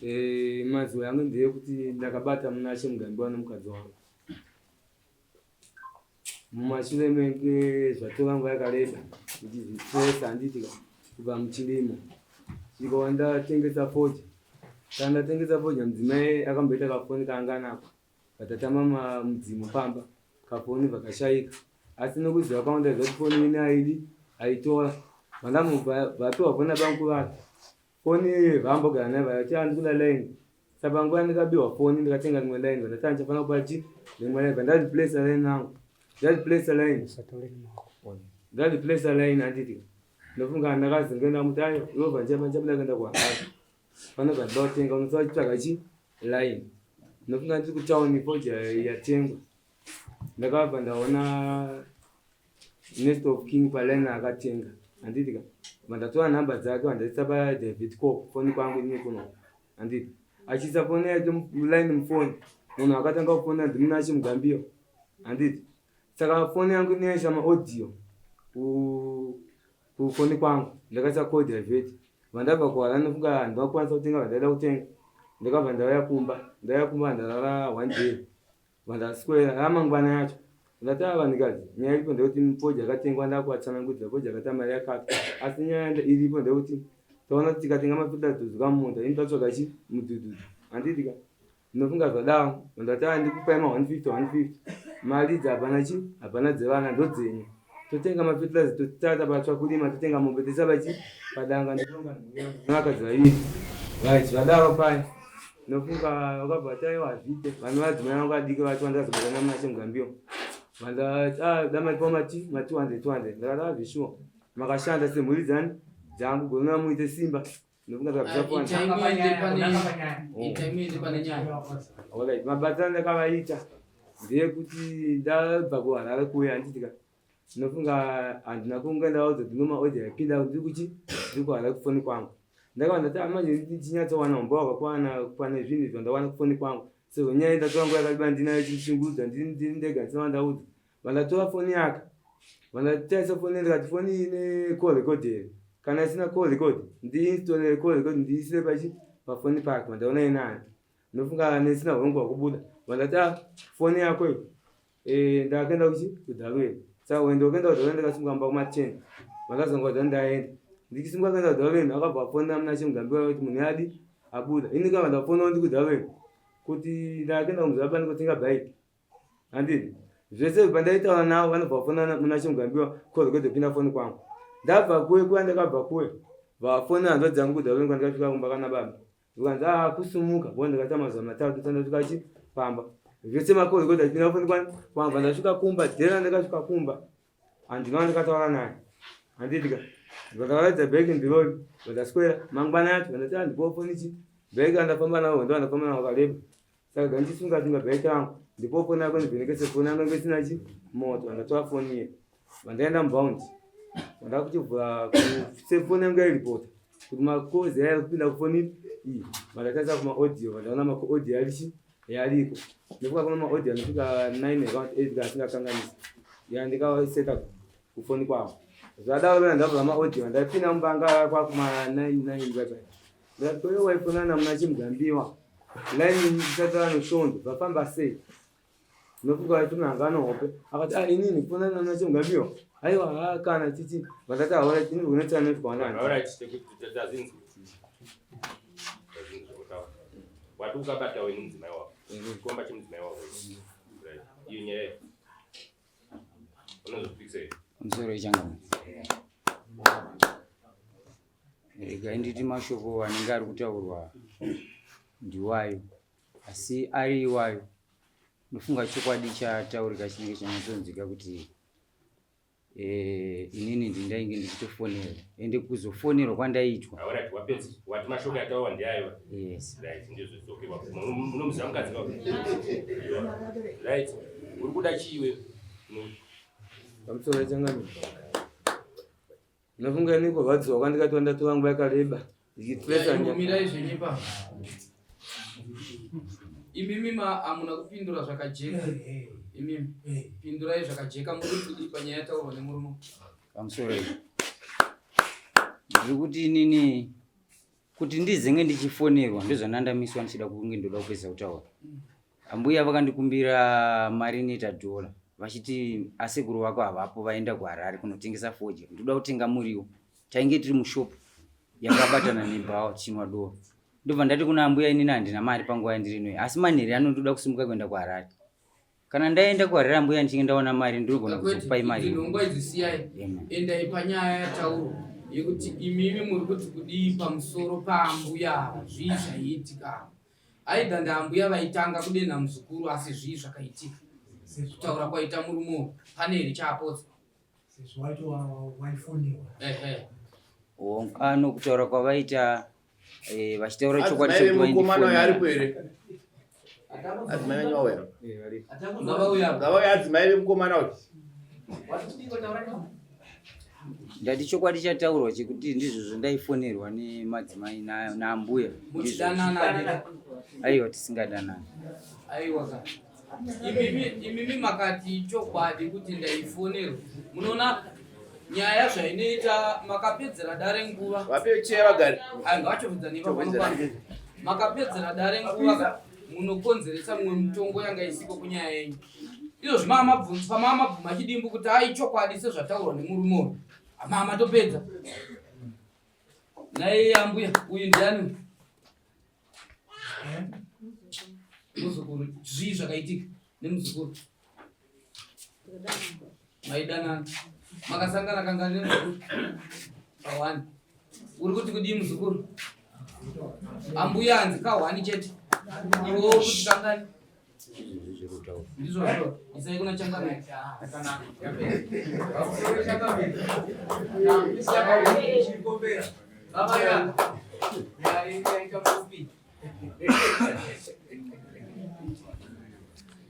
Eh, mazwi yangu ndeyekuti ndakabata Munashe Mugambiwa nemukadzi wangu mumashure menge zvatora nguva yakareba ndichizvistresa handiti ka kubva muchirimo svika ndatengesa fodya kana ndatengesa fodya mudzimai akamboita kafoni kaanga nako vatatama mudzimu pamba kafoni vakashaika asi nokuziva kwangu ndaiziva kuti foni ini aidi aitora vandamubvapiwa foni nabamukuru vake Foni iyoyo vambogara nayo vakati ah ndikuda line. Saka panguva ndikabiwa foni ndikatenga rimwe line vakati ah ndichafanira kupa chi rimwe line vandariplace line rangu. Ndariplace line. Ndariplace line handiti. Ndofunga ndakazenge ndamuti ayo iwe vandichapa ndichabuda kuenda kuHarare. Panobva ndida kutenga unotsva chitsvaga chi line. Ndofunga ndiri kutown fodya yatengwa. Ndakabva ndaona Next of king paline akatenga handiti ka vandatora number dzake vandaisa paDavid Cop foni kwangu ini kuno handiti achiisa foni yake line mufoni munhu akatanga kufona ndiMunashe Mugambiyo handiti saka foni yangu inoisa maaudio kufoni kwangu ndakaisa call divert vandabva kuhara nofunga handivakwanisa kutenga vandaida kutenga ndakabva ndauya kumba ndauya kumba ndarara one day Vandaswera ramangwana yacho ndati ava vanhukadzi nyaya iripo ndeyekuti fodya yakatengwa ndakuvatsanangudzira fodya yakaita mari yakati asi nyaya iripo ndeyekuti taona kuti tikatenga mafuta todzoka mumunda ini tatsvaga chi mudhudhudhu handiti ka ndinofunga zvadaro ndati aa ndikupai ma 150 150 mari idzi hapana chi hapana dzevana ndodzenyu totenga mafertilizer totata patsva kurima totenga mombe toisa pachi padanga nditonga nevakadzi vaii right zvadaro pai Ndofunga vakabva vati aiwa hazviite vana vadzimai vangu vadiki vacho vandakazobata naMunashe Mugambiwa vandati ah damatipa mati ma 200 200 ndakati ah zveshuwa makashanda semhuri dzani dzangu gorona muite simba ndofunga ndakabvisa 400 mabatiro andakavaita ndeyekuti ndabva kuHarare kuuya handitika Ndinofunga handina kunge ndaudza kuti noma order yapinda ndiri kuchi ndiri kuhara kufoni kwangu. Ndakabva ndati ah manje ndichinyatsowana humba hwakakwana pane zvinhu izvi zvandawana kufoni kwangu sezvo nyaya ndatora nguva yakareba ndinayo ichindishungurudza ndiri ndega ndisina wandaudza. Vandatora foni yake vandatarisa foni ndikati foni iyi ine call record here kana isina call record ndiinstallere call record ndiisire pachi pafoni pake vandaona inayo. Ndofunga nesina hurongwa hwekubuda vandati ah foni yako iyi Eh, ndakaenda kuchi kudharuweni saka wendo wakaenda kudharuweni ndakasimuka mumba kuma 10 vakazongodza ndaenda ndichisimuka kuenda kudharuweni akabva afonera muna chimugambi kuti munhu yadi abuda ini kava ndafonawo ndi kudharuweni kuti ndakaenda kumuzaba ndikotenga bhaiki handiti zvese pandaitaura navo vanobva vafonera muna chimugambiwa kozogozopinda foni kwangu ndabva kuye kuya ndakabva kuye vafonera hanzvadzi dzangu kudharuweni kwandikasvika kumba kana baba Zvikanzi ah kusumuka bo ndakaita mazuva matatu ndisati ndasvika chi pamba. Zvese makore kuti achipinda kufoni kwani kwamba ndasvika kumba dhera ndakasvika kumba. Handina ndakataura naye. Handiti ka. Ndakavaratidza bhegi ndirori ndaswera mangwana yacho ndati ah ndipowo foni chi bhegi andafamba nawo ndo andafamba nawo kareba. Saka gandichisunga sunga bhegi rangu ndipowo foni yako ndivhenekese foni yangu yange isina chi moto ndatora foni iye. Vandaenda mubaundi ndakuchivhura sefoni yangu yairipota kuti makozi aya kupinda kufoni iyi vandatarisa kumaaudio vandaona maaudio arichi yariko nekuva kuna maaudio anosvika 9 around 8 kana asingakanganisi yandikaseta kufoni kwavo zvadaro vena ndavhura maaudio ndapinda mubanga kwakuma 9 9 baba ndatoyo waifonana muna chimugambiwa line isati anosvondo zvafamba sei Nofunga kuti munhu anga ane hope akati ah inini kufonana nana Chimugambiwa aiwa haa kana chichi vandati haona ini unetsana nezvikwanani. Alright, tazvinzwa. Tazvinzwa kutaura. Wati ukabata wena mudzimai wako. Chikomba chemudzimai wako. Right. Iyo nyaya iyi. Unozopikisa here? Pamusoro yechangamire. Regai nditi mashoko anenge ari kutaurwa ndiwayo asi ari iwayo ndofunga chokwadi chataurika chinenge chanyatsonzwika kuti eh, inini ndindainge ndichitofonerwa ende kuzofonerwa kwandaiitwa Alright, wapedza. Wati mashoko ataurwa ndiayo. yes Right, ndizvo it's okay. Munomuziva mukadzi wako? Right. Uri kuda chii iwe? Pamusoro yechangamire. Unofunga ini kurwadziwa kwandikaitwa ndatora nguva yakareba ndichitresa nya. Mirai zvenyu ipapo. Imimi ma hamuna kupindura zvakajeka. Imimi pindurai zvakajeka muri kudii panyaya yataurwa nemurume. Pamusoro iyi. Ndiri kuti inini. Kuti ndizenge ndichifonerwa ndozvandandamiswa ndichida kunge ndoda kupedza kutaura. Ambuya vakandikumbira mari inoita dhola vachiti asekuru vako havapo vaenda kuHarare kunotengesa fodya ndoda kutenga muriwo. Tainge tiri mushop yakabatana nebhawa tichinwa doro. Ndobva ndati kuna ambuya inini handina mari panguva yandiri inoyi asi manheru ano ndoda kusimuka kuenda kuHarare. Kana ndaenda kuHarare ambuya ndichinge ndawana mari ndinogona kuzokupai mari. Nhongwa idzi siyai. Endai panyaya yataurwa yekuti imimi muri kuti kudii pamusoro paambuya ava zvii zvaiitika apa. Aidha ndaambuya vaitanga kudenha muzukuru asi zvii zvakaitika. Kutaura kwaita murume uyu pane here chaapotsa? Sezvo waito waifonewa. Ehe. Ano kutaura kwavaita eh, vachitaura chokwadi Adzimai vemukomana uyo aripo here? Adzimai venyu vauya. Ngavauya. Ngavauya adzimai vemukomana uyu. Ndati chokwadi chataurwa chekuti ndizvo zvandaifonerwa nemadzimai naambuya. Muchidanana. Aiwa tisingadanani. Aiwa ka. Imimi imimi makati chokwadi kuti ndaifonerwa. Munoona nyaya zvainoita makapedzera dare nguva. Vape cheya vagari. Ayo ngavachopedza nepa Makapedzera dare nguva munokonzeresa mumwe mutongo yanga isiko kunyaya yenyu. Izvozvi mama bvunza pamama bvuma chidimbu kuti ai chokwadi sezvataurwa nemurume uyu. Mama topedza. Nai ambuya uyu ndiani? Muzukuru zvii zvakaitika nemuzukuru? Maidanana. Makasangana kangani nemuzukuru? Kawani. Uri kuti kudii muzukuru? Ambuya hanzi kahwani chete. Iwe uri kuti kangani? Ndizvozvo. Isai kuna changamire.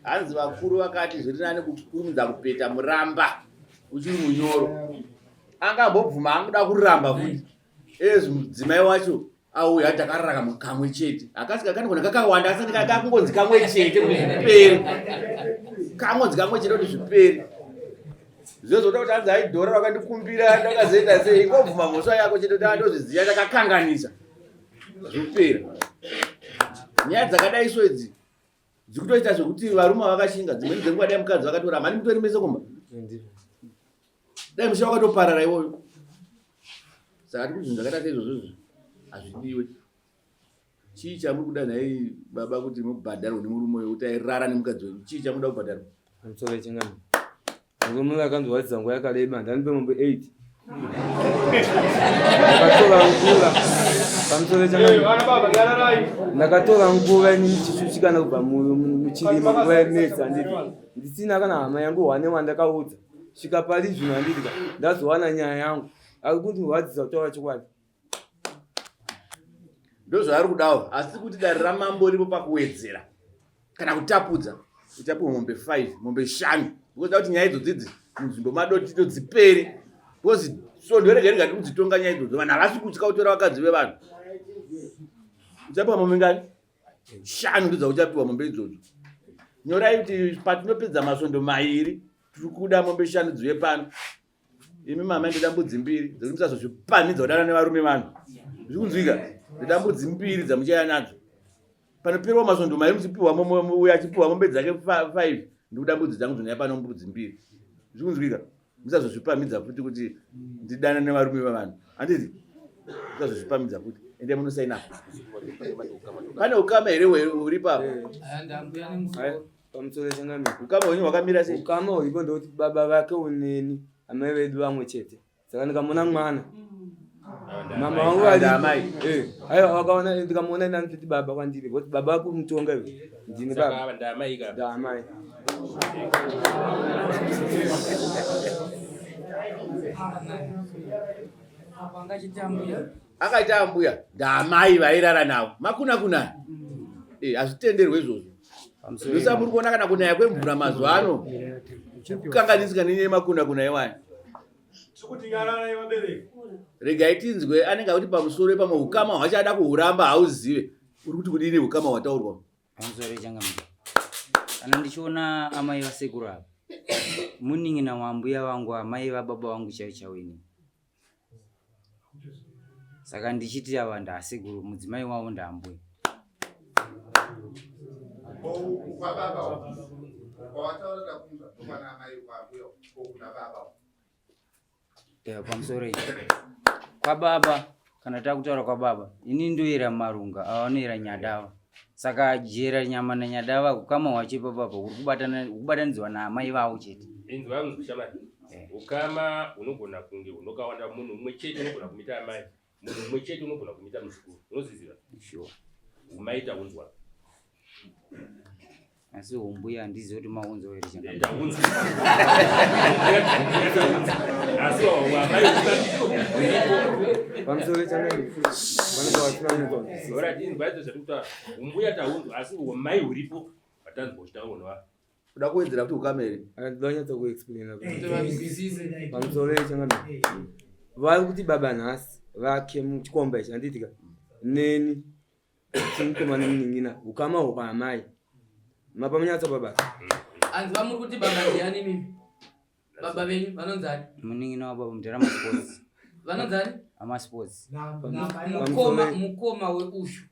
Hanzi vakuru vakati zviri nani kukurumidza kupeta muramba uchiri munyoro. Angambobvuma angoda kuramba futi. Ezvi mudzimai wacho auya takarara kamwe kamwe chete. Akasi kakanogona kakawanda asi kakungonzi kamwe chete kuti zvipere. Kangonzi kamwe chete kuti zvipere. Zvozoda kuti hanzi aidhora vakandikumbira ndakazoita sei ingobvuma mhosva yako chete kuti andozviziva ndakakanganisa. Zvopera. Nyaya dzakadai so idzi dzikutoita zvekuti varume vakashinga dzimweni dzenguva dai mukadzi vakatora mhani mutori mese kumba. Dai musha wakatoparara iwoyo. Saka tiri kuti zvinhu zvakaita seizvozvo izvi hazvidiwe. Chii chamuri kuda nhai baba kuti mubhadharwe nemurume uyo kuti airara nemukadzi wenyu? Chii chamuda kubhadharwa? Pamusoro chingani. Murume uyo akanzwadzisa nguva yakareba ndanipe mombe 8. Ndakatora nguva pamusoro changani. Ndakatora nguva ini ndichishushikana kubva muchirimo nguva yemedzi handiti ndisina kana hama yangu hwane wandakaudza. Svika pari zvino handiti ka ndazowana nyaya yangu. Ari kundirwadzisa kutaura chokwadi. Ndozvaari kudawo asi kuti dare ramambo ripo pakuwedzera kana kutapudza uchapiwa mombe 5 mombe 5 because kuti nyaya idzodzo idzi munzvimbo madotito dzipere because svondo rega rega tikudzitonga nyaya idzodzo vanhu havasi kutya kutora vakadzi vevanhu uchapiwa mombe ngani shanu ndodzauchapiwa mombe idzodzo nyorai kuti patinopedza masvondo mairi tiri kuda mombe shanu dzive pano imi mama ndoda mbudzi mbiri dzekuti musazozvipamhidza kudana nevarume vanhu zviri kunzwika ndoda mbudzi mbiri dzamuchaya nadzo panoperwa masvondo mairi muchipiwa uyo achipiwa mombe dzake 5 ndikuda mbudzi dzangu dzonaya pano mbudzi mbiri zviri kunzwika musazozvipamhidza futi kuti ndidana nevarume vevanhu handiti musazozvipamhidza futi ende munosaina pane ukama here uri papo Pamusoro changamire. Ukama hwenyu hwakamira sei? Ukama huripo ndekuti baba vake uneni amai vedu vamwe chete. Saka ndikamuona mwana mama vangu vari amai. Eh, aiwa vakaona ndikamuona ini anototi baba kwandiri because baba vakumutonga iwe. Ndini baba. Saka ndaamai ka. Ndaamai. Akaita ambuya ndaamai vairara navo. Makuna kuna. Eh, hazvitenderwe izvozvo. Ndosa muri kuona kana kunaya kwemvura mazuva ano kukanganisika nenyaya yemakuna kuna iwaya. Regai tinzwe anenge akuti pamusoro pamwe ukama hwachada kuhuramba hauzive. Uri kuti kudini ukama hwataurwa? Pamusoro changamire. Kana ndichiona amai vasekuru ava munin'ina wambuya vangu amai vababa vangu chaivo chaivo inini. Saka ndichiti ava ndaasekuru, mudzimai wavo ndaambuya. Pamusoro iyi kwababa, kana takutaura kwababa, ini ndoyera Marunga, ava vanoyera Nyadava. Saka jera nyama naNyadava, ukama hwacho ipapapa huri kubatanidzwa naamai vavo chete. Inzwa muzvishamari, ukama hunogona kunge hunokawanda. Munhu mumwe chete unogona kumita amai, munhu mumwe chete unogona kumita muzukuru, unozviziva? Sure. Umaita unzwa. Asi umbuya handizivi kuti maunzwa here. Ndaunzwa, asi amai Pamusoro changai, vanenge vachina. Alright, inzwa izvo zvatiri kutaura. Umbuya taunzwa, asi umai huripo vatanzwa uchitaurwa nevanhu. Kuda kuwedzera kuti ukama here? Ndonyatsa kuexplaina. Kuti vanzwisise. Pamusoro changai, vari kuti baba nhasi vake muchikomba ichi, handitika neni chimukoma nemunin'ina, ukama hwekwaamai mapamunyatsa pabasa. Anzi vamuri kuti baba ndiani mimi? Baba venyu vanonzani? Munin'ina wababa mudhara Masports. Vanonzani? AmaSports. Mukoma, mukoma weushu.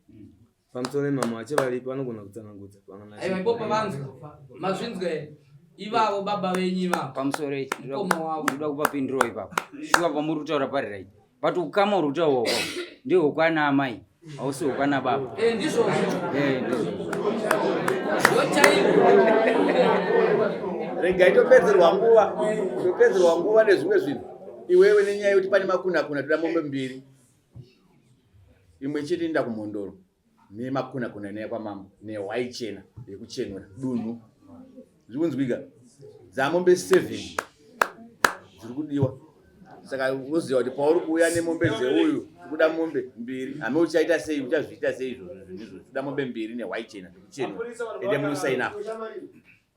Pamusoro, mama vache varipo, vanogona kutsanangudza. Aiwa, ipopo vanzwa, mazvinzwa here ivavo baba venyu ivavo? Pamusoro ichi. Mukoma wavo. Ndoda kupa pinduro ipapo. Shuwa, pamuri kutaura pari right, but ukama uri kutaurwa kwavo ndehwekwana amai, hausi hwekwana baba. Eh, ndizvozvo. Eh, ndizvozvo. Ndo chaizvo. Regai topedzerwa nguva, topedzerwa nguva nezvimwe zvinhu. Iwewe, nenyaya yekuti pane makunakuna, toda mombe mbiri, imwe chete inoenda kumhondoro nemakunakuna neya kwamambo, nehwai chena yekuchenura dunhu. Zvikunzwika? Dzamombe 7 dziri kudiwa. Saka unoziva kuti pauri kuuya nemombe dzeuyu, kuda mombe mbiri, hame uchaita sei? Uchazviita sei izvozvo? Zvinhu izvozvo, toda mombe mbiri nehwai chena dzekuchenura. Ende munosaina.